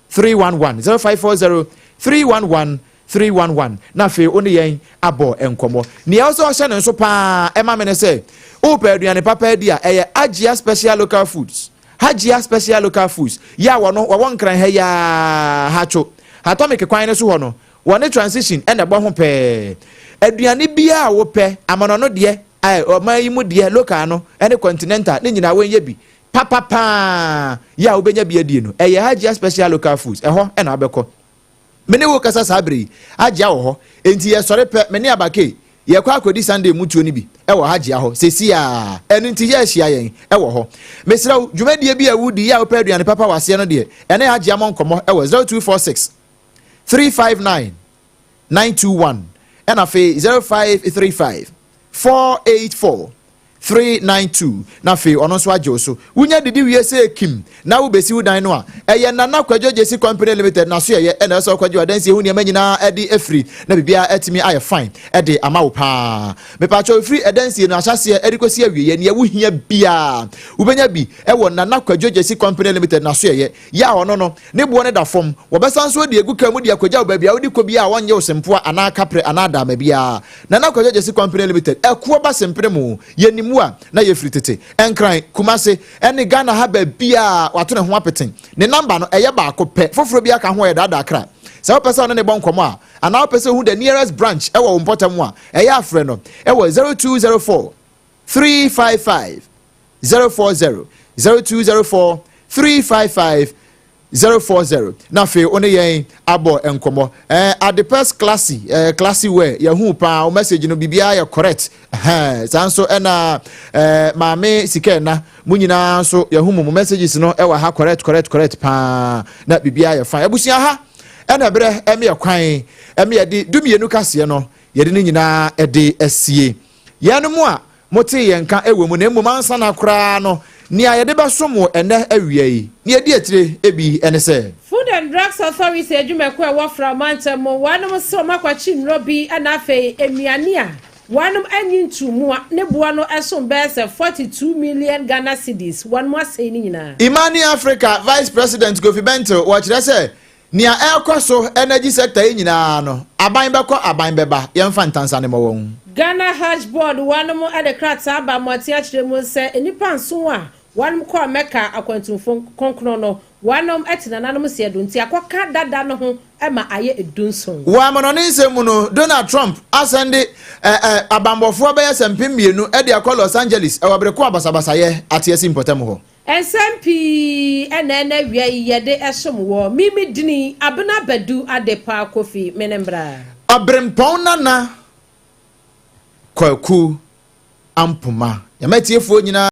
311, 0540 311 311 na afei wo ne yɛn abɔ nkɔmmɔ. Nea ɛwɔ sɛ ɔhyɛ ne nso paa ɛma me ne sɛ wopɛ aduane papa adi a, ɛyɛ Agyia Special Local Foods. Hagyia Special Local Foods yɛ a wɔno wɔwɔ Nkran ha yaa Hatwo Atomic kwan no so hɔ no, wɔne Transition ɛna ɛbɔ ho pɛɛ. Aduane biara a wopɛ, amanɔno deɛ, ɔman yi mu deɛ, local no ɛne continental ne nyinaa, wɔnyɛ bi papapaa yɛ a wobɛnya bi adie no, ɛyɛ Hagyia Special Local Foods. Ɛhɔ ɛna wabɛkɔ. Me ne wo kasa saa bere yi, Agyia wɔ hɔ, enti yɛsɔre pɛ, me ne Abake yɛkɔ akɔdi Sunday mutuo no bi ɛwɔ Hagyia hɔ sɛsi a. Ɛno nti yɛ ahyia yɛn ɛwɔ hɔ. Mesrɛ wo, dwumadie bi a wodi yɛ a wopɛ aduane papa wɔ aseɛ no deɛ, ɛne Hagyia mɔ nkɔmmɔ ɛwɔ 0246 359 921, ɛna afei 0535 484 392, na afei ɔno nso agye wo so. Wonya didi wie sɛ kim na wobɛsi wo dan no a, ɛyɛ Nana Kwadwo Gyesi Company Limited na so yɛyɛ ɛna ɛsɛ ɔkwadwo adansie ho nneɛma nyinaa ɛde afiri na biribiara atumi ayɛ fine ɛde ama wo paa. Mepatwɛ, ofiri ɛdansie no ahyɛseɛ ɛde kɔsi awieɛ, nea wohia biara wobɛnya bi ɛwɔ Nana Kwadwo Gyesi Company Limited na so yɛyɛ yɛ a ɔno no ne boɔ no da fam. Wɔbɛsan so de egu kaa mu de akɔgya wo baabi a wode kɔ biara a wɔnyɛ wo sempoa anaa kaprɛ anaa daama biara. Nana Kwadwo Gyesi Company Limited, ɛkoɔ ba sempere mu, yɛnim a na yɛfiri tete Nkran, Kumase ɛne Ghana ha baabiaa wato ne ho apeten. Ne number no ɛyɛ baako pɛ, foforɔ bi aka ho ɛyɛ daadaa kra. Sɛ wopɛ sɛ ɔne ne bɔ nkɔmmɔ a, anaa wopɛ sɛ ohu the nearest branch ɛwɔ wo mpɔtam a, ɛyɛ afrɛ no ɛwɔ 0204 355 040, 0204 355 040, na afei wo ne yɛn abɔ nkɔmmɔ. Adepes classy, classy wear, yɛhu paa wo message no, biribiara yɛ correct. Saa nso ɛna Maame Sika ɛna mo nyinaa nso yɛhu mo messages no ɛwɔ ha, correct, correct, correct paa, na biribiara yɛ fine. Abusua, ha ɛna ɛberɛ ɛme yɛ kwan ɛme yɛde 12 kaseɛ no, yɛde ne nyinaa ɛde asie yɛn mu a mote yɛn ka ɛwɔ mu. Na mmom ansa na koraa no, nea yɛde bɛsom wɔ ɛnɛ awia yi nea yɛdi akyire ebi ɛne sɛ Food and Drugs Authority adwumakuo a ɛwɔ Framantam mu, wɔnom sɛ wɔn akwakye nnuro bi, ɛna afei nnuane a wɔnom anyi ntumu a ne boɔ no ɛsom bɛyɛ sɛ 42 million Ghana cedis, wɔnom asɛe ne nyinaa. Imani Africa Vice President Kofi Bentil wɔkyerɛ sɛ nea ɛrekɔ so energy sector yi nyinaa no, aban bɛkɔ, aban bɛba, yɛmfa ntansa ne mmɔ wɔn. Ghana Hajj Board wɔnom de krataa ba mmɔnten akyerɛ mu sɛ nnipa 7 a wɔnom kɔɔ Mɛka akwantumfo kronkron no, wɔnom te nananom si ɛdo nti akɔka dada no ho ma ayɛ 17. Wɔ amanɔne nsɛm mu no, Donald Trump asɛnde ɛ ɛ abanbɔfoɔ bɛyɛ sɛ 2000 de akɔ Los Angeles ɛwɔ bere ko a basabasayɛ ate asi mpɔtam hɔ. Nsɛm pii ɛna wia yi yɛde ɛsom wɔ mimi dini Abena Badu Adepa Kofi mene mbra. Ɔberempɔn Nana Kwaku Ampoma, yɛma atiefoɔ nyinaa.